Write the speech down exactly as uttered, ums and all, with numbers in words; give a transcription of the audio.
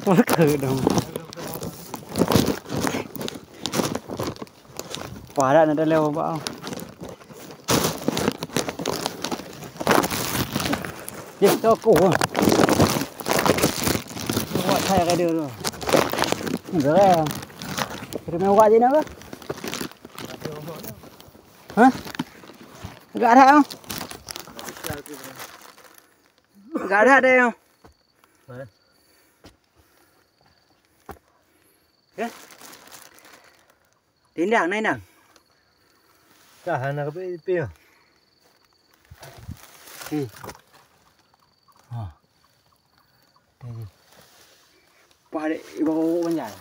Maka dong. Wah, dah nak dalam apa? Ya, toko. Buat saya kata tu. Enggak. Terima kasih nak apa? Hah? Enggak ada. Enggak ada deh. Ya. Tindang, nai nang. Dah, anak kepik-kepik. Hmm. Ha. Tadi. Wah, dek, ibu panjang.